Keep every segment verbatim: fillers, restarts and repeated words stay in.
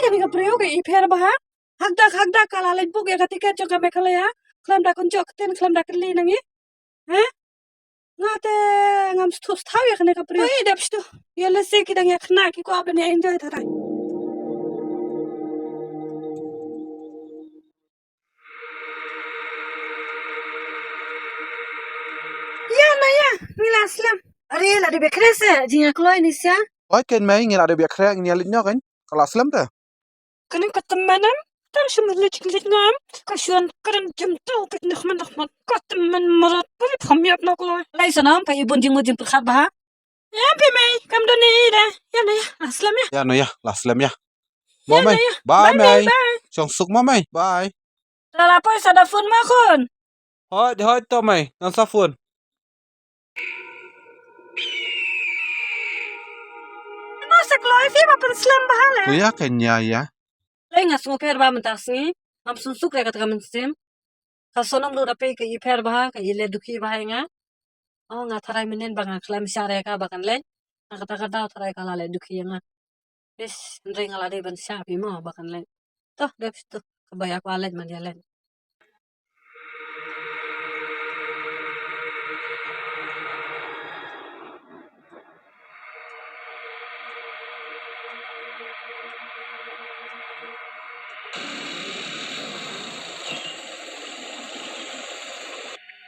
Ni ka briew ka i pher bha. Hakdak hakdak ka la leit book ïa ka tiket jong ka Meghalaya. Khlem da kynjoh ktien, khlem da kylli na ngi. He? Nga te ngam sthu sthaw ïa kane ka briew. Oi, dep stu. Ïa lehse ki dang ïa khynnah, ki kwah ban ïa enjoy tharai. Ïa na ïa, ngi la slem. Are, la dep ïa khreh se, jingïakloi Nisha. Oi, ken mei, ngi la dep ïa khreh, ngi ïa leit noh kan. Ka la slem te. Kane ka tymmen em, tang shim leit leit ngam, ka shuwa kren jemto peit noh man noh man. Ka tymmen mrad, peit pham ïap na kloi. Lai sanam, pa i bun jingmut jingpyrkhat bha. Ïa phi mei, kam don ei da. Ïa na ïa, la slem ïa. Ïa na ïa, la slem ïa. Mo mei. Bye mei. Shong suk mo mei. Bye. Te la poi sa da phone mo khun. Hoi hoi to mei, ngan sa phone. Mo sa kloi phi ba pynslem bha le. To ïa ka nia ïa. Lei nga sngewpher ba mynta sngi. Ngam suk suk re kata ka mynsiem. Ka Sonam ruh da pei ka i pher bha, ka i leh dukhi bha ïa nga. O nga tharai mynnin ba nga khlem shah ïa ka ba kan leit. Nga kata ka daw tharai ka la leh dukhi ïa nga. Ish, hynrei nga la dei ban shah phi mo ba kan leit. To, dep to, kaba ïa kwah leit man ïa leit.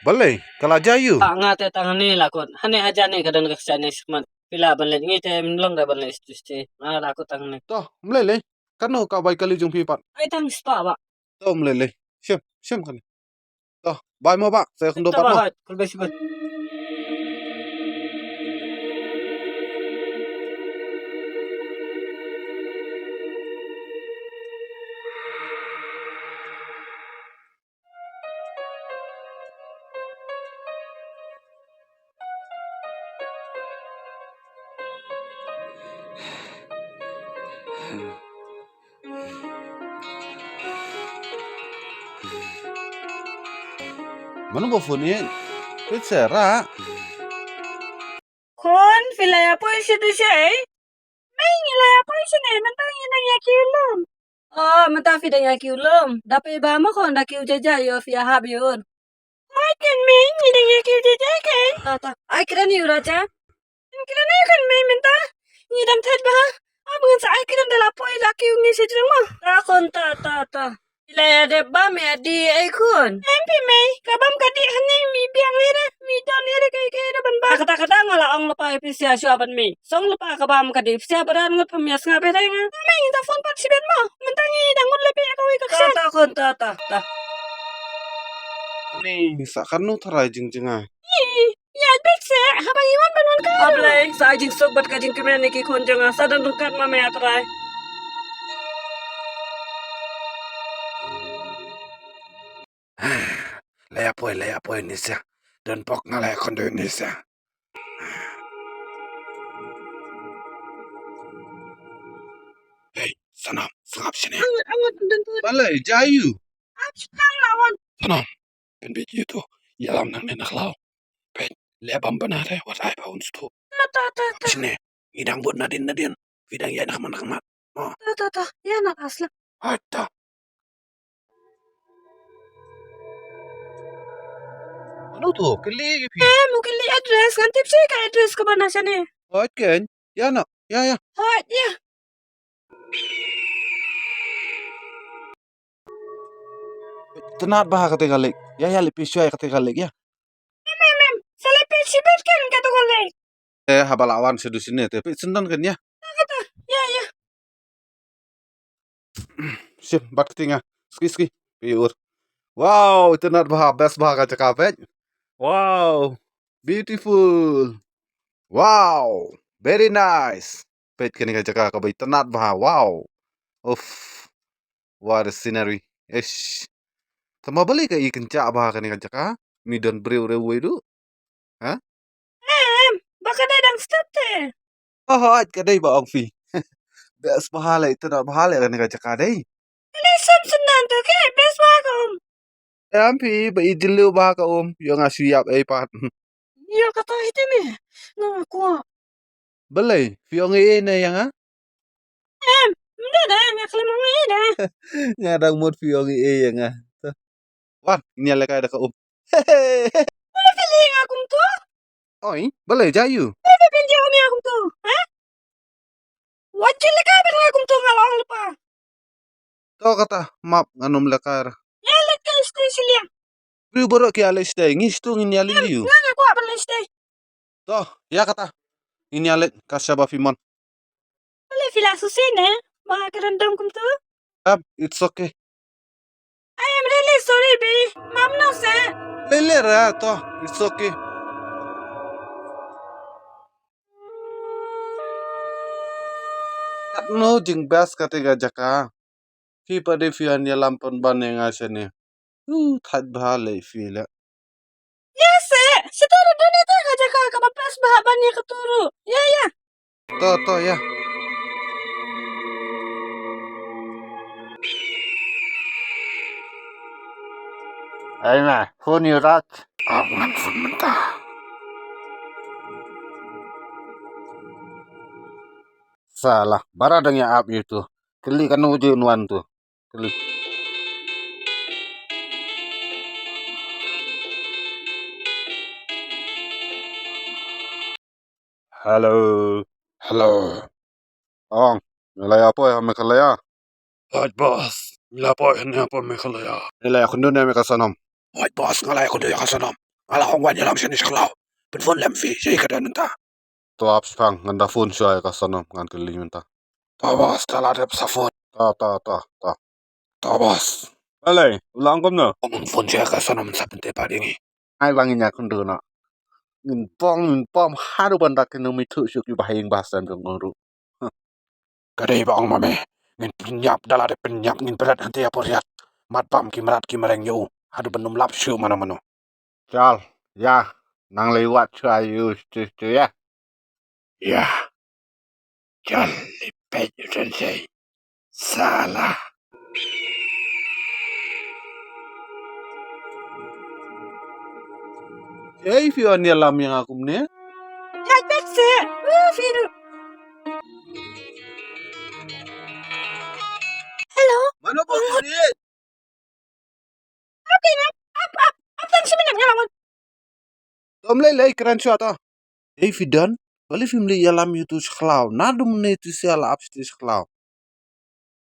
Balei, ka la jia ïu? Ah, nga te tang hangne la kut. Hangne hajan ne ka don ka kshaid ne shikmat. Phi lah ban leit ngi te ym long da ban leit sti sti. Nga la kut tang hangne. To, ym lei lei. Kano ka bai kali jong phi pat? Ai tang spah ba. To, ym lei lei. Shim, shim kane. To, bai mo ba, sa ïakynduh pat mo. Hooid, khublei shibun. Mano ba phone ïa? Phi Sarah. Khun, phi la ïa poi sha dusha ei? Mei, ngi la ïa poi shane, mynta ngi dang ïa kiew lum. Oh, mynta phi dang ïa kiew lum. Da phi ba ma khun da kiew jaja ïoh phi ïa hap ïa un. Hooid keiñ mei, ngi dang ïa kiew jaja keiñ. Ta ta. Ai kren ïa u Raja. Kren ïa u keiñ mei mynta. Ngi dang thait bha. Ap ngan sa ai kren da la poi la kiew ngi sha jrong mo. Ta khun ta ta ta. Phi la ïa dep bam ïa dih ei khun. Em phi mei, ka bam ka dih hangne mi biang ïa re, mi don ïa re kaei kaei re ban bam. Kata kata nga la ong lypa ïa phi sha shuwa ban mih. Song lypa ka bam ka dih, phi sha ba ran ngut pham ïa sngap ïa re nga. Mei, ngin sa phone pat shibit mo. Mynta ngi dang ngut leh phi ïa kawei ka kshaid. Ta ta khun ta ta ta. Ni sa kano tharai jingjngai. Ïa bit se, haba ngi wan ban wan ka. Ablei, sa ai jingsuk bad ka jingkmen ïa ki khun jong nga, sa don ryngkat ma me A Trai. La ïa poi, la ïa poi Nisha. Don pok nga la ïa khyndiat Nisha. Hei, Sonam, sngap shane. Angat, angat, don pok. Balei, jia ïu? Ap sdang la wan. Sonam, pynbeit ïa uto, ïalam nangne na khlaw. Peit, leh bam bana re, wat ai ba un sdang. Ta, ta, ta, ta. Shane, ngi dang bud nadien nadien. Phi dang ïaid na khmat na khmat. Oh. Ta, ta, ta. Ïa na asla. Hata. Mano to, kylli ïa phi. Em, u kylli address, ngan tip shi ka address kaba na shane. Hooid keiñ. Ïa na, ïa, ïa. Hooid, ïa. Itynnad bha kata ka lake. Ïa, ïa leit peit shuwa ïa kata ka lake, ïa. Em, em, em. Sa leit peit shibit keiñ kata ka lake. Eh, haba la wan sha dusha ne te peit syndon keiñ, ïa. Kata, ïa, ïa. Shim, bat kti nga. Ski, ski. Peit ur. Wow, itynnad bha, best bha ka jaka peit. Wow, beautiful. Wow, very nice. Peit kane ka jaka kaba itynnad bha. Wow. Uff. What a scenery. Eish. Tangba balei ka i kynjah bha kane ka jaka? Mi don briew riew wei duh. Ha? Em, ba ka dei dang step te. Oh, hooid ka dei ba ong phi. Best bha leh, itynnad bha leh kane ka jaka dei. Kane shen shen dan tu ke, best bha ka um. Em phi, ba i jylliew bha ka um, ïoh nga shu ïap ei pat. Ïoh kata hi te me. Nga kwah. Balei, phi ong ei ei ne ïa nga? Em, Da da nga khlem ong ei da. Nga dang mut phi ong ei ïa nga. Wan, ngin ïalehkai da ka um. Balei phi leh ïa nga kumto? Oi, balei jia ïa u? Balei phi pynjia ïa nga kumto? Ha? Wat jia lehkai bad nga kumto nga la ong lypa. To kata, map ngan ym lehkai. Ïa leit ka leit shiliang. Briew baroh ki ïa leit shatei, ngi shatu ngin ïa leit ïa u. Nga nga kwah ban leit shatei. To, ïa kata. Ngin ïa leit ka shaba phi mon. Balei phi la sngewsih ne? Ba nga kren dom kumto? Ab, it's okay. I am really sorry, Bi. Map noh seh. Lei lei ra to, it's okay. Katno jingbas kata ka jaka. Phi pat de phi wan ïalam pynban ïa nga shane. U thait bha lei phi leh. Ïa seh, seh to ruh don ita ka jaka kaba best bha ban ïa katu ruh. Ïa ïa. To to ïa. Ai ma, phone ïa u Raj. Ap ngan phone mynta. Salah, baroh dang ïa ap ïa utu. Kylli kano ju un wan tu. Kylli. Hello. Hello. Ong, ngi la ïa poi ha Meghalaya. Hooid boss, ngi la poi hangne hapoh Meghalaya. Ngi la ïa kynduh ne me ka Sanom? Hooid boss, nga la ïa kynduh ïa ka Sanom. Nga la ong wan ïalam shane sha khlaw. Pynphone lem phi, shaei ka don mynta? To ap shipang, ngan da phone shuwa ïa ka Sanom, ngan kylli mynta. To boss, to la dep sa phone. To, to, to, to. To boss. Balei, u la ong kumno? Ong phone shuwa ïa ka Sanom sa pyntip pat ïa ngi. Ai ba ngin ïa kynduh noh. Ngin pom, ngin pom haduh ban da kynduh mih thuh shuh ki bahaïing bahasem jong u ruh. Ka dei ba ong ma me, ngin pynïap, da la dep pynïap ngin pynrit hangtei ha poriat. Mat bam ki mrad ki mreng ïa u haduh ban ym lap shuh mano mano. Chal, ïa, nang lei wad shuwa ïa u stu stu ïa. Ïa. Chal, lei peit u don sei. Salah. Ei, phi wan ïalam ïa nga kumne? Ïa peit seh. Uh, phi ruh. Hello. Mano ba phi? Ap keiñ, ap, ap, ap, ap tang shi minit nga la wan. To ym lei lei, kren shuwa to. Ei phi don, balei phim leit ïalam ïa utu sha khlaw? Naduh mynne utu sha la ap shatei sha khlaw.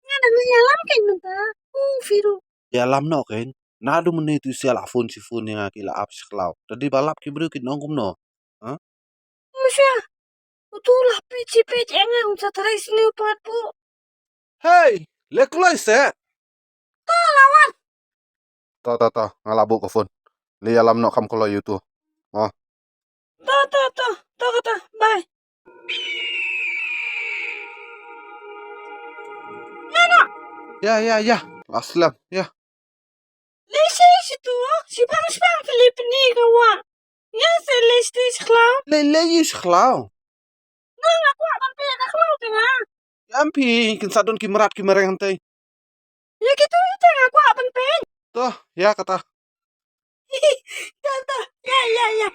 Nga dang leit ïalam keiñ mynta. U phi ruh. Ïalam noh keiñ. Naduh mynne utu sha la phone shi phone ïa nga ki la ap sha khlaw. Da dei ba lap ki briew kin ong kumno? Ha? Musha. Utu la peit shi peit ïa nga, un sa tharai sniew pat pu. Hei, leh kloi seh. To la wan. To to to, nga la buh ka phone. Leit ïalam noh kham kloi ïa utu. Oh. To to to, to kata, bye. Ïa noh. Ïa ïa ïa, la slem ïa. Leit shatei shatei, shibang shibang phi leit pyni ka wah. Ïa seh leit shatei sha khlaw. Leit leit ïa sha khlaw. Nga nga kwah ban peit ïa ka khlaw te nga. Ïa phi, kin sa don ki mrad ki mreng hangtei. Ïa kito ite nga kwah ban peit. To, ïa kata. Kata, ïa ïa ïa.